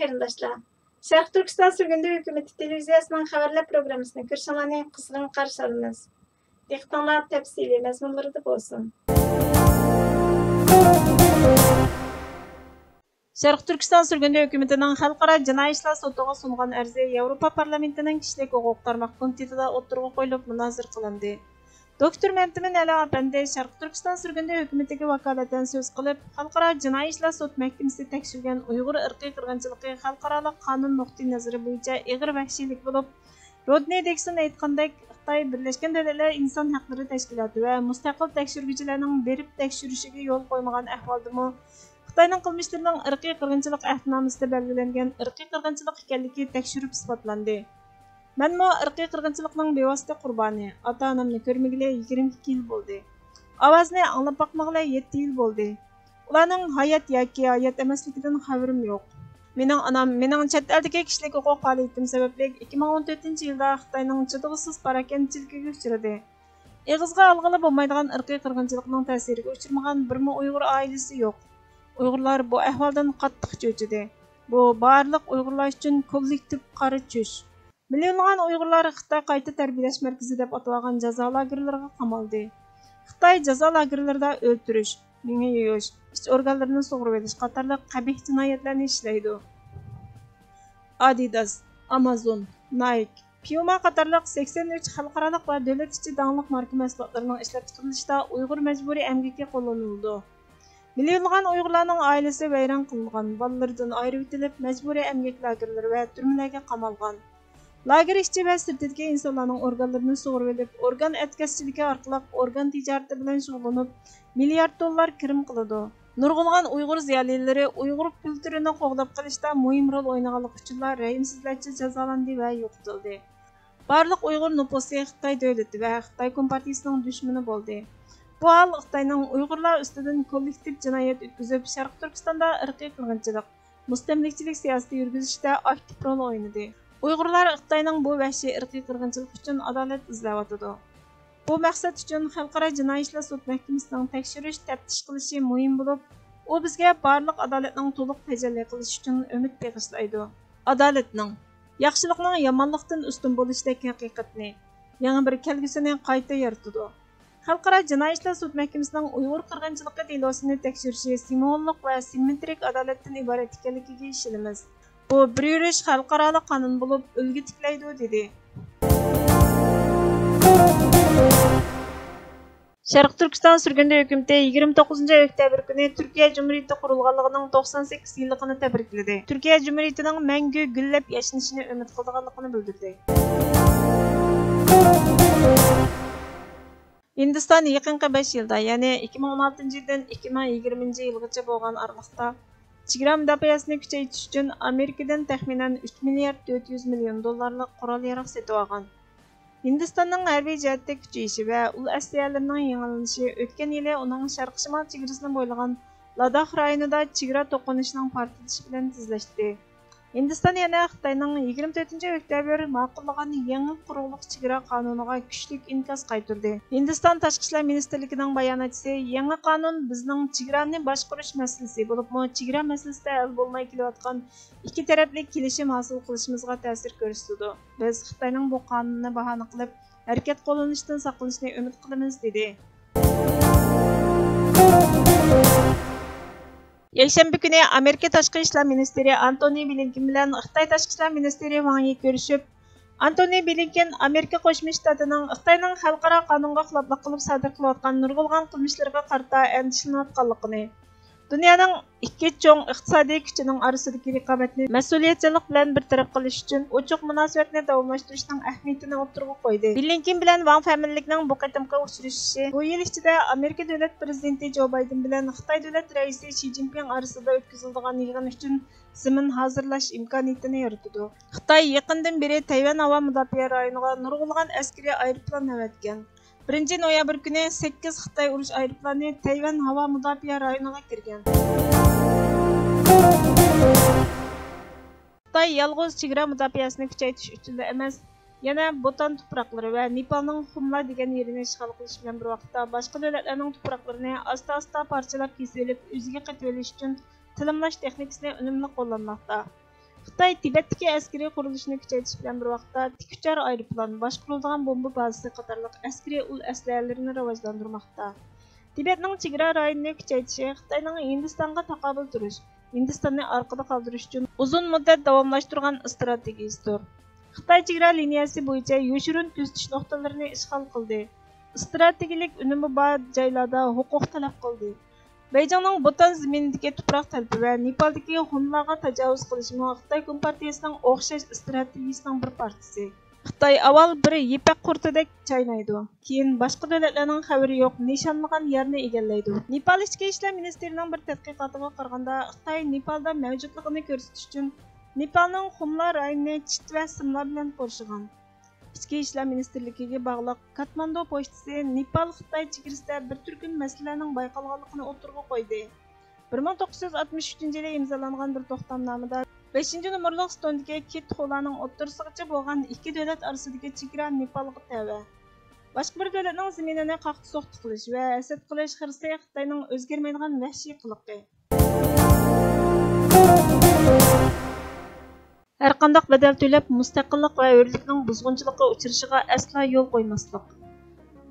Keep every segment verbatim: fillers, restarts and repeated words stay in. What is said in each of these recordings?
قېرىنداشلار، شەرقىي تۈركىستان سۈرگۈندە ھۆكۈمىتى تېلېۋىزىيەسىنىڭ خەۋەرلەر پروگراممىسىنى كۆرۈشۈڭلارنى قىزغىن قارشى ئالىمىز. دىققىتىڭلار تەپسىلىي مەزمۇنلىرىدا بولسۇن. شەرقىي تۈركىستان سۈرگۈندە ھۆكۈمىتىنىڭ خەلقئارا جىنايى ئىشلار سوتىغا سۇنغان ئەرزى ياۋروپا پارلامېنتىنىڭ كىشىلىك ھوقۇق تارماق كومىتېتىدا ئوتتۇرىغا قويۇلۇپ مۇنازىرە قىلىندى. دوكتور مەمتىمىن ئەلى ئەپەندى شەرقىي تۈركىستان سۈرگۈندە ھۆكۈمىتىگە ۋاكالىتەن سۆز قىلىپ، خەلقئارا جىنايى ئىشلار سوت مەھكىمىسى تەكشۈرگەن ئۇيغۇر ئىرقىي قىرغىنچىلىقى خەلقئارالىق قانۇن نۇقتىئىنەزىرى بويىچە ئېغىر ۋەھشىيلىك بولۇپ، رودنى دىكسون ئېيتقاندەك، خىتاي بىرلەشكەن دۆلەتلەر ئىنسان ھەقلىرى تەشكىلاتى ۋە مۇستەقىل تەكشۈرگۈچىلەرنىڭ بېرىپ تەكشۈرۈشىگە يول قويمىغان ئەھۋالدىمۇ، خىتاينىڭ قىلمىشلىرىنىڭ ئىرقىي قىرغىنچىلىق ئەھدىنامىسىدە بەلگىلەنگەن ئىرقىي قىرغىنچىلىق ئىكەنلىكى تەكشۈرۈپ ئىسپاتلاندى. مەنمۇ ئىرقىي قىرغىنچىلىقنىڭ بىۋاسىتە قۇربانى، ئاتا-ئانامنى كۆرمىگىلى يىگىرمە ئىككى يىل بولدى. ئاۋازىنى ئاڭلاپ باقمىغىلى يەتتە يىل بولدى. ئۇلارنىڭ ھايات ياكى ھايات ئەمەسلىكىدىن خەۋىرىم يوق. مېنىڭ ئانام مېنىڭ چەت ئەلدىكى كىشىلىك ھوقۇق پائالىيىتىم سەۋەبلىك ئىككى مىڭ ئون تۆتىنچى يىلدا خىتاينىڭ چىدىغۇسىز پاراكەندىچىلىكىگە ئۇچرىدى. ئېغىزغا ئالغىلى بولمايدىغان ئىرقىي قىرغىنچىلىقنىڭ تەسىرىگە ئۇچرىمىغان بىرمۇ ئۇيغۇر ئائىلىسى يوق. ئۇيغۇرلار بۇ ئەھۋالدىن قاتتىق چۆچۈدى. بۇ بارلىق ئۇيغۇرلار ئۈچۈن كوللېكتىپ قارا چۈش. مىليونلىغان ئۇيغۇرلار خىتاي قايتا تەربىيەلەش مەركىزى دەپ ئاتىۋالغان جازا لاگېرلىرىغا قامالدى. خىتاي جازا لاگېرلىرىدا ئۆلتۈرۈش، مېڭە يۇيۇش، ئىچ ئورگانلىرىنى سۇغۇرۇۋېلىش قاتارلىق قەبىھ جىنايەتلەرنى ئىشلەيدۇ. ئادىداس، ئامازون، نايك، پيۇما قاتارلىق سەكسەن ئۈچ خەلقئارالىق ۋە دۆلەت ئىچى داڭلىق ماركا مەھسۇلاتلىرىنىڭ ئىشلەپچىقىرىلىشىدا ئۇيغۇر مەجبۇرىي ئەمگىكى قوللىنىلىدۇ. مىليونلىغان ئۇيغۇرلارنىڭ ئائىلىسى ۋەيران قىلىنغان، بالىلىرىدىن ئايرىۋېتىلىپ، مەجبۇرىي ئەمگەك لاگېرلىرى ۋە تۈرمىلەرگە قامالغان. لاگېر ئىچى ۋە سىرتىدىكى ئىنسانلارنىڭ ئورگانلىرىنى سۇغۇرۇۋېلىپ، ئورگان ئەتكەسچىلىكى ئارقىلىق ئورگان تىجارىتى بىلەن شۇغۇللىنىپ، مىليارد دوللار كىرىم قىلىدۇ. نۇرغۇنلىغان ئۇيغۇر زىيالىيلىرى ئۇيغۇر كۈلتۈرىنى قوغداپ قېلىشتا مۇھىم رول ئوينىغانلىقى ئۈچۈنلا رەھىمسىزلەرچە جازالاندى ۋە يوقىتىلدى. بارلىق ئۇيغۇر نوپۇسى خىتاي دۆلىتى ۋە خىتاي كومپارتىيىسىنىڭ دۈشمىنى بولدى. بۇ ھال خىتاينىڭ ئۇيغۇرلار ئۈستىدىن كوللېكتىپ جىنايەت ئۆتكۈزۈپ، شەرقىي تۈركىستاندا ئىرقىي قىرغىنچىلىق، مۇستەملىكىچىلىك سىياسىتى يۈرگۈزۈشتە ئاكتىپ رول ئوينىدى. ئۇيغۇرلار خىتاينىڭ بۇ ۋەھشىي ئىرقىي قىرغىنچىلىقى ئۈچۈن ئادالەت ئىزدەۋاتىدۇ. بۇ مەقسەت ئۈچۈن خەلقئارا جىنايى ئىشلار سوت مەھكىمىسىنىڭ تەكشۈرۈش، تەپتىش قىلىشى مۇھىم بولۇپ، ئۇ بىزگە بارلىق ئادالەتنىڭ تولۇق تەجەللى قىلىشى ئۈچۈن ئۈمىد بېغىشلايدۇ. ئادالەتنىڭ، ياخشىلىقنىڭ يامانلىقتىن ئۈستۈن بولۇشىدەك ھەقىقەتنى، يېڭى بىر كەلگۈسىنى قايتا يارىتىدۇ. خەلقئارا جىنايى ئىشلار سوت مەھكىمىسىنىڭ ئۇيغۇر قىرغىنچىلىقى دېلوسىنى تەكشۈرۈشى سىمۋوللۇق ۋە سىممېترىك ئادالەتتىن ئىبارەت ئىكەنلىكىگە ئىشىنىمىز. بۇ بىر يۈرۈش خەلقئارالىق قانۇن بولۇپ، ئۈلگە تىكلەيدۇ، دېدى. شەرقىي تۈركىستان سۈرگۈندە ھۆكۈمىتى يىگىرمە توققۇزىنچى ئۆكتەبىر كۈنى تۈركىيە جۇمھۇرىيىتى قۇرۇلغانلىقىنىڭ توقسان سەككىز يىللىقىنى تەبرىكلىدى. تۈركىيە جۇمھۇرىيىتىنىڭ مەڭگۈ گۈللەپ ياشنىشىنى ئۈمىد قىلىدىغانلىقىنى بىلدۈردى. ھىندىستان يېقىنقى بەش يىلدا، يەنى ئىككى مىڭ ئون ئالتىنچى يىلدىن ئىككى مىڭ يىگىرمىنچى يىلغىچە بولغان ئارىلىقتا، چېگرا مۇداپىئەسىنى كۈچەيتىش ئۈچۈن ئامېرىكىدىن تەخمىنەن ئۈچ مىليارد تۆت يۈز مىليون دوللارلىق قورال ياراغ سېتىۋالغان. ھىندىستاننىڭ ھەربىي جەھەتتە كۈچىيىشى ۋە ئۇل ئەسلىھەلىرىنىڭ يېڭىلىنىشى ئۆتكەن يىلى ئۇنىڭ شەرقىي شىمال چېگرىسىنى بويلىغان لاداخ رايونىدا چېگرا توقۇنۇشىنىڭ پارتلىشى بىلەن تېزلەشتى. ھىندىستان يەنە خىتاينىڭ يىگىرمە تۆتىنچى ئۆكتەبىر ماقۇللىغان يېڭى قۇرۇقلۇق چېگرا قانۇنىغا كۈچلۈك ئىنكاس قايتۇردى. ھىندىستان تاشقى ئىشلار مىنىستىرلىكىنىڭ باياناتچىسى، يېڭى قانۇن بىزنىڭ چېگرانى باشقۇرۇش مەسىلىسى، بولۇپمۇ چېگرا مەسىلىسىدە ھەل بولماي كېلىۋاتقان ئىككى تەرەپلىك كېلىشىم ھاسىل قىلىشىمىزغا تەسىر كۆرسىتىدۇ. بىز خىتاينىڭ بۇ قانۇنىنى باھانە قىلىپ، ھەرىكەت قوللىنىشتىن ساقلىنىشنى ئۈمىد قىلىمىز، دېدى. يەكشەنبە كۈنى ئامېرىكا تاشقى ئىشلار مىنىستىرى ئانتونى بلىنكېن بىلەن خىتاي تاشقى ئىشلار مىنىستىرى ۋاڭ يى كۆرۈشۈپ، ئانتونى بلىنكېن ئامېرىكا قوشما شتاتىنىڭ خىتاينىڭ خەلقئارا قانۇنغا خىلاپلىق قىلىپ سادىر قىلىۋاتقان نۇرغۇنلىغان قىلمىشلىرىغا قارىتا ئەندىشىلىنىۋاتقانلىقىنى، دۇنيانىڭ ئىككى چوڭ ئىقتىسادىي كۈچىنىڭ ئارىسىدىكى رىقابەتنى مەسئۇلىيەتچانلىق بىلەن بىر تەرەپ قىلىش ئۈچۈن ئوچۇق مۇناسىۋەتنى داۋاملاشتۇرۇشنىڭ ئەھمىيىتىنى ئوتتۇرىغا قويدى. بلىنكېن بىلەن ۋاڭ فەمىنلىكنىڭ بۇ قېتىمقى ئۇچرىشىشى بۇ يىل ئىچىدە ئامېرىكا دۆلەت پىرېزىدېنتى جو بايدېن بىلەن خىتاي دۆلەت رەئىسى شى جىنپىڭ ئارىسىدا ئۆتكۈزۈلىدىغان يىغىن ئۈچۈن زېمىن ھازىرلاش ئىمكانىيىتىنى يارىتىدۇ. خىتاي يېقىندىن بېرى تەيۋەن ھاۋا مۇداپىئە رايونىغا نۇرغۇنلىغان ئەسكىرىي ئايروپىلان ئەۋەتكەن. بىرىنچى نويابىر كۈنى سەككىز خىتاي ئۇرۇش ئايروپىلانى تەيۋەن ھاۋا مۇداپىئە رايونىغا كىرگەن. خىتاي يالغۇز چېگرا مۇداپىئەسىنى كۈچەيتىش ئۈچۈنلا ئەمەس، يەنە بۇتان تۇپراقلىرى ۋە نېپالنىڭ خۇملا دېگەن يېرىنى ئىشغال قىلىش بىلەن بىر ۋاقىتتا، باشقا دۆلەتلەرنىڭ تۇپراقلىرىنى ئاستا-ئاستا پارچىلاپ كېسىۋېلىپ، ئۆزىگە قېتىۋېلىش ئۈچۈن تىلىملاش تېخنىكىسىنى ئۈنۈملۈك قوللانماقتا. خىتاي تىبەتتىكى ئەسكىرىي قۇرۇلۇشىنى كۈچەيتىش بىلەن بىر ۋاقىتتا، تىك ئۇچار ئايروپىلان، باشقۇرۇلىدىغان بومبا بازىسى قاتارلىق ئەسكىرىي ئۇل ئەسلىھەلىرىنى راۋاجلاندۇرماقتا. تىبەتنىڭ چېگرا رايونىنى كۈچەيتىشى خىتاينىڭ ھىندىستانغا تاقابىل تۇرۇش، ھىندىستاننى ئارقىدا قالدۇرۇش ئۈچۈن ئۇزۇن مۇددەت داۋاملاشتۇرغان ئىستراتېگىيىسىدۇر. خىتاي چېگرا لىنىيەسى بويىچە يوشۇرۇن كۆزىتىش نۇقتىلىرىنى ئىشغال قىلدى. ئىستراتېگىيەلىك ئۈنۈمى بار جايلاردا ھوقۇق تەلەپ قىلدى. بېيجىڭنىڭ بۇتان زېمىنىدىكى تۇپراق تەلىپى ۋە نېپالدىكى ھونلارغا تاجاۋۇز قىلىشىمۇ خىتاي كومپارتىيىسىنىڭ ئوخشاش ئىستراتېگىيىسىنىڭ بىر پارچىسى. خىتاي ئاۋۋال بىر يىپەك قۇرتىدەك چاينايدۇ، كېيىن باشقا دۆلەتلەرنىڭ خەۋىرى يوق نىشانلىغان يەرنى ئىگىلەيدۇ. نېپال ئىچكى ئىشلار مىنىستىرىنىڭ بىر تەتقىقاتىغا قارىغاندا، خىتاي نېپالدا مەۋجۇتلۇقىنى كۆرسىتىش ئۈچۈن نېپالنىڭ خۇملا رايونىنى چىت ۋە سىملار بىلەن قورشىغان. ئىچكى ئىشلار مىنىستىرلىكىگە باغلىق كاتماندۇ پوچتىسى نېپال خىتاي چېگرىسىدە بىر تۈركۈم مەسىلىلەرنىڭ بايقالغانلىقىنى ئوتتۇرىغا قويدى. بىر مىڭ توققۇز يۈز ئاتمىش ئۈچىنچى يىلى ئىمزالانغان بىر توختامنامىدا، بەشىنچى نومۇرلۇق ستوندىكى كىت خۇلانىڭ ئوتتۇرىسىغىچە بولغان ئىككى دۆلەت ئارىسىدىكى چېگرا نېپالغا تەۋە. باشقا بىر دۆلەتنىڭ زېمىنىنى قاقتى-سوقتى قىلىش ۋە ھەسەت قىلىش خىرىسى خىتاينىڭ ئۆزگەرمەيدىغان ۋەھشىي قىلىقى. ھەرقانداق بەدەل تۆلەپ، مۇستەقىللىق ۋە ھۆرلۈكنىڭ بۇزغۇنچىلىققا ئۇچرىشىغا ئەسلا يول قويماسلىق.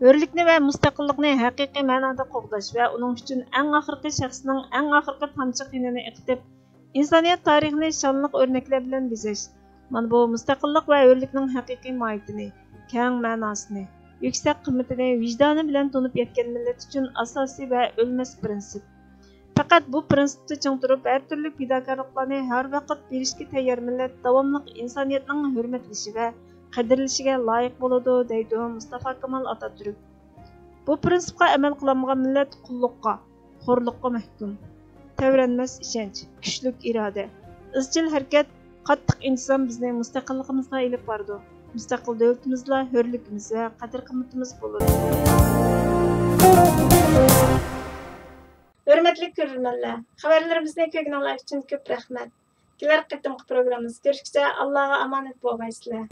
ھۆرلۈكنى ۋە مۇستەقىللىقنى ھەقىقىي مەنادا قوغداش ۋە ئۇنىڭ ئۈچۈن ئەڭ ئاخىرقى شەخسنىڭ ئەڭ ئاخىرقى تامچە قېنىنى ئېقىتىپ، ئىنسانىيەت تارىخىنى شانلىق ئۆرنەكلەر بىلەن بېزەش، مانا بۇ مۇستەقىللىق ۋە ھۆرلۈكنىڭ ھەقىقىي ماھىيىتىنى، كەڭ مەناسىنى، يۈكسەك قىممىتىنى ۋىجدانى بىلەن تونۇپ يەتكەن مىللەت ئۈچۈن ئاساسىي ۋە ئۆلمەس پىرىنسىپ. پەقەت بۇ پىرىنسىپتا چىڭ تۇرۇپ، ھەر تۈرلۈك پىداكارلىقلارنى ھەر ۋاقىت بېرىشكە تەييار مىللەت داۋاملىق ئىنسانىيەتنىڭ ھۆرمەتلىشى ۋە قەدىرلىشىگە لايىق بولىدۇ، دەيدۇ مۇستافا كامال ئاتاتۈرك. بۇ پىرىنسىپقا ئەمەل قىلالمىغان مىللەت قۇللۇققا، خورلۇققا مەھكۇم. تەۋرەنمەس ئىشەنچ، كۈچلۈك ئىرادە، ئىزچىل ھەرىكەت، قاتتىق ئىنتىزام بىزنى مۇستەقىللىقىمىزغا ئېلىپ بارىدۇ. مۇستەقىل دۆلىتىمىزلا ھۆرلۈكىمىز ۋە قەدىر-قىممىتىمىز بولىدۇ. ھۆرمەتلىك كۆرۈرمەنلەر، خەۋەرلىرىمىزنى كۆرگىنىڭلار ئۈچۈن كۆپ رەھمەت. كېلەر قېتىمقى پروگراممىمىزدا كۆرۈشكىچە ئاللاغا ئامانەت بولغايسىلەر.